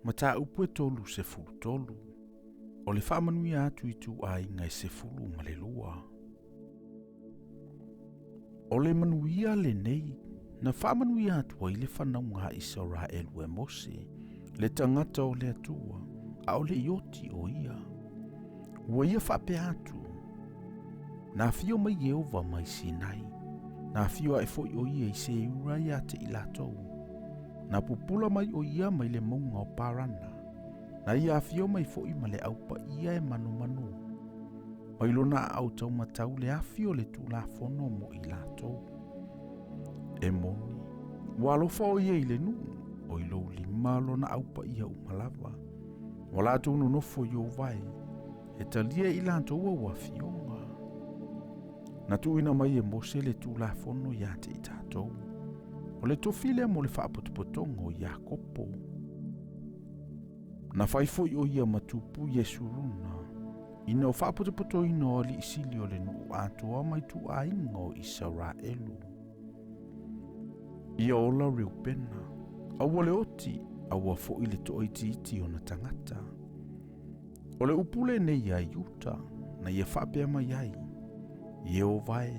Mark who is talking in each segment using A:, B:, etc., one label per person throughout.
A: Mataupu e 33, o le faamanuia atu i ituaiga e 12. O le manuia lenei na faamanuia atu ai le fanauga a Isaraelu e Mose, le tagata o le Atua, a o le i oti o ia. Ua ia faapea atu, Na afio mai Ieova mai Sinai, na afio ae foi o ia i Seura ia te i latou. Na pupula mai o ia mai le mauga o Parana, na ia afio mai foi ma le au paia e manumanu. Mai lona aao taumatau le afi o le Tulafono mo i latou. E moni, ua alofa o ia i le nuu, o i lou lima lona au paia uma lava. Ua latou nonofo i ou vae, e talia i latou au afioga. Na tuuina mai e Mose le Tulafono ia te i tatou. O le tofi lea mo le faapotopotoga o Iakopo. Na fai foi o ia ma tupu Iesuruna, ina o faapotopotoina o alii sili o le nuu atoa mai ituaiga o Isaraelu. Ia ola Reupena, aua le oti, aua foi le toaitiiti ona tagata. O le upu lenei ia Iuta, na ia faapea mai ai, Ieova e,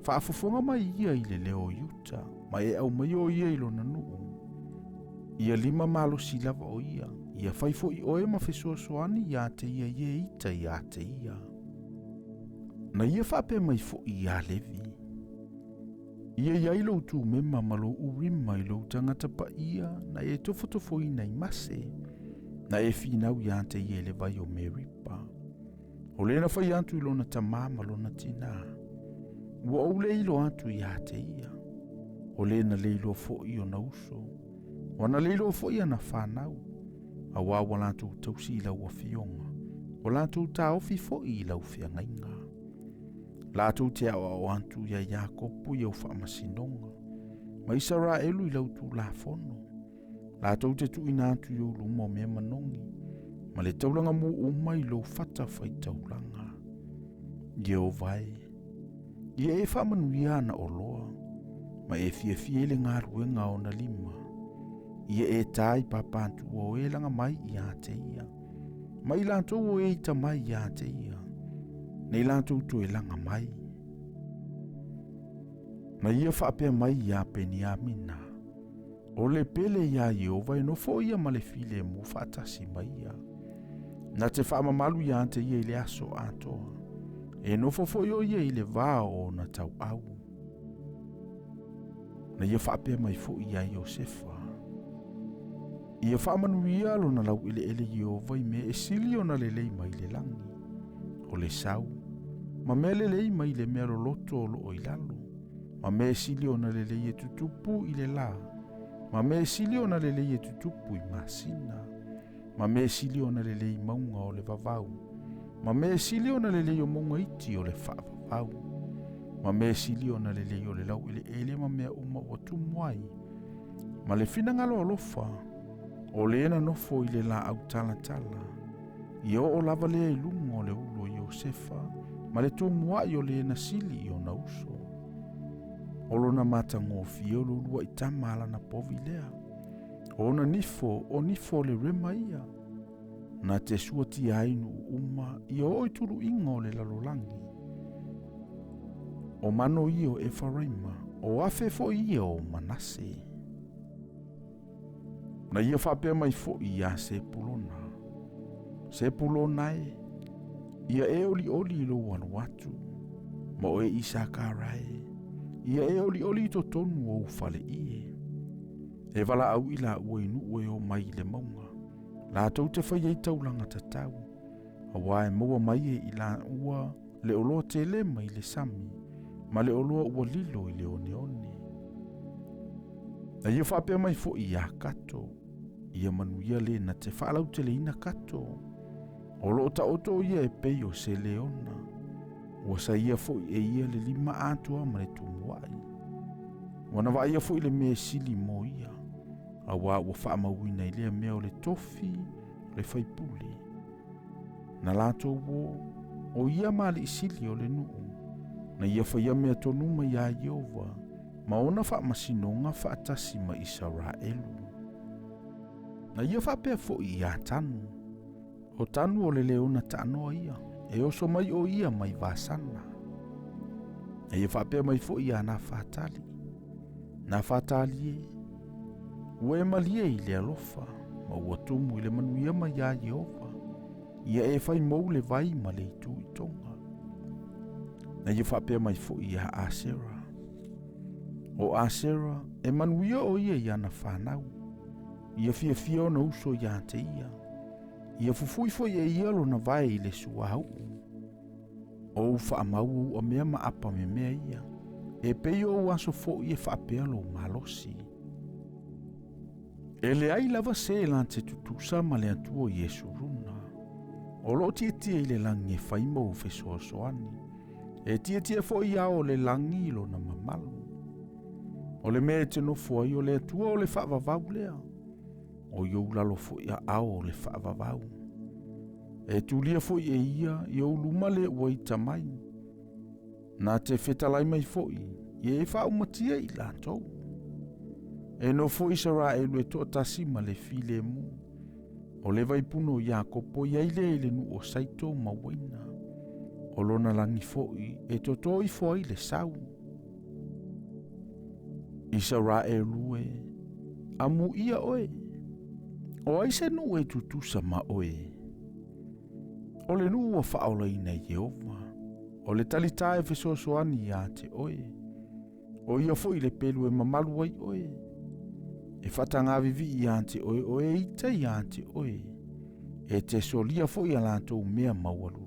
A: faafofoga mai ia i le leo o Iuta, ma e aumai o ia i lona nuu. Ia lima malosi lava o ia, ia fai foi oe ma fesoasoani ia te ia i e ita ia te ia. Na ia faapea mai foi ia Levi, Ia i ai lou Tumema ma lou Urima i lou tagata paia na e tofotofoina i Mase, na e finau ia te ia i le vai o Meripa. O le na fai atu i lona tamā ma lona tinā. Ua ou le iloa atu ia te ia. O le na le iloa foi ona uso. Ua na le iloa foi ana whanau. Auā ua latou tausi i lau afioga. Ua latou taofi foi i lau feagaiga. Latou te aoao atu ia Iakopo i au faamasinoga, ma Isaraelu i lau Tulafono. Latou te tuuina atu i ou luma o mea manogi, ma le taulaga mu uma i lou fata faitaulaga. Ieova e, ia e faamanuia ana oloa, ma e fiafia i le galuega a ona lima. Ia e tā i pāpātua o e laga mai ia te ia, ma i latou o e ita mai ia te ia, nei latou toe laga mai. Na ia faapea mai iā Peniamina, O le pele iā Ieova e nofo ia ma le filemu faatasi ma ia. Na te faamamalu ia te ia i le aso atoa. E nofo foi o ia i le va o ona tauau. Na ia faapea mai foi iā Iosefa, Ia faamanuia lona laueleele Ieova i mea e sili ona lelei mai le lagi, o le sau, ma mea lelei mai le mea loloto o loo i lalo, ma mea e sili ona lelei e tutupu i le lā, ma mea e sili ona lelei e tutupu i masina, ma mea e sili ona lelei i mauga o le vavau, ma mea e sili ona lelei o mauga iti o le faavavau, ma mea e sili ona lelei o le laueleele ma mea uma ua tumu ai, ma le finagalo alofa o le na nofo i le laau talatala, ia oo lava lea i luga o le ulu o Iosefa ma le tumuai o le na sili i ona uso. O lona matagofie o le uluai tama a lana povi lea. O ona nifo, o nifo o le rema ia. Na te suatia ai nuu uma ia oo i tuluiga o le lalolagi. O mano ia o Efaraima, o afe foi ia o Manase. Na ia faapea mai foi ia Sepulona, Sepulona e, ia e olioli i lou alu atu, ma oe Isakara e, ia e olioli i totonu o ou fale ie. E valaau i laua i nuu e omai i le mauga, latou te fai ai taulaga tatau, auā e maua mai e i laua le oloa tele mai le sami, ma le oloa ua lilo i le oneone. Na ia faapea mai foi ia Kato, ia manuia le na te faalauteleina Kato. O loo taoto ia e pei o se leona, ua saia foi e ia le lima atoa ma le tumuai. Ua na vaaia foi le mea e sili mo ia, auā ua faamauina i lea mea o le tofi o le faipule. Na latou o, o ia ma alii sili o le nuu, na ia faia mea tonu mai iā Ieova ma ona faamasinoga faatasi ma Isaraelu. Na ia faapea foʻi iā Tanu, O Tanu o le leona taanoa ia, e oso mai ʻo ia mai Vasana. Na ia faapea mai foʻi iā Nafatali, Nafatali e, ua e malie i le alofa, ma ua tumu i le manuia mai iā Ieova, ia e fai mou le vai ma le itu i toga. Na ia faapea mai foʻi iā Asera, O Asera, e manuia ʻo ia i ana fanau, ia fiafia ona uso iā te ia, ia fufui foi e ia lona vae i le suauu. O ou faamau ou amea ma apa me mea ia, e pei o ou aso foʻi e faapea lou malosi. E leai lava se e la te tutusa ma le Atua o Iesuruna. O loo tietie i le lagi e fai ma ou fesoasoani. E tietie foʻi i ao o le lagi i lona mamalu. O le mea e te nofo ai o le Atua o le faavavau lea. O i ou lalo foʻi aao o le faavavau. E tulia foʻi e ia i ou luma le ua ita mai. Na te fetalai mai foʻi, ia e faaumatia i latou. E nofo Isaraelu e toatasi ma le filemu. O le vaipuna o Iakopo i ai lea i le nuu o Saito ma Uaina. O lona lagi foʻi e totō ifo ai le sau. Isaraelu e, amuia oe. O ai se nuu e tutusa ma oe? O le nuu ua faaolaina e Ieova. O le talitā e fesoasoani iā te oe. O ia foʻi le pelu e mamalu ai oe. E faatagāvivii iā te oe o e ita iā te oe. E te solia foʻi a latou mea maualuluga.